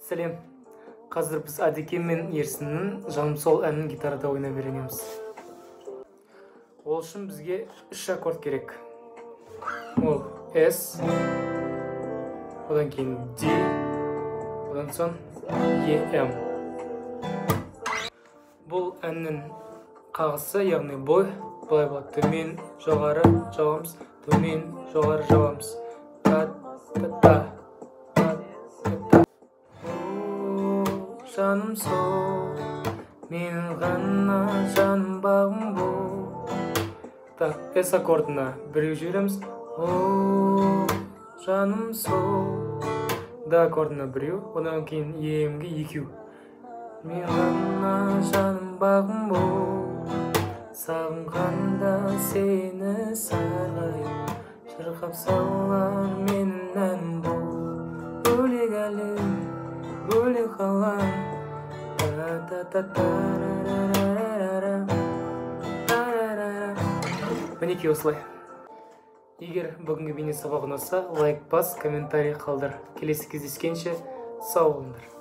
Сәлем. Қазір біз Әдеке мен Ерсіннің «Жаным сол» әнін гитарада ойнап үйренеміз. Ол үшін бізге үш аккорд керек. Ол С, одан кейін D, одан соң E, M. Бұл әннің қағысы, яғни бой былай болады: төмен, жоғары жабамыз, төмен, жоғары жабамыз. Та та та та та та. О, жаным сол, менің ғана жаным, бағым бол. Так, С аккордына біреу жібереміз. О, жаным сол. Д аккордына біреу, одан кейін Е, М-ге екеу. Мен ғана жаным, бағым бол. Сағынғанда сені сарғайып, шырқап салар менің әнім бол. Бөлек әлем, бөлек ғалам. Та та та та ра ра ра ра ра ра ра. Мінекей, осылай. Егер бүгінгі бейне сабақ ұнаса, лайк бас, комментарий қалдыр. Келесі кездескенше сау болыңдар.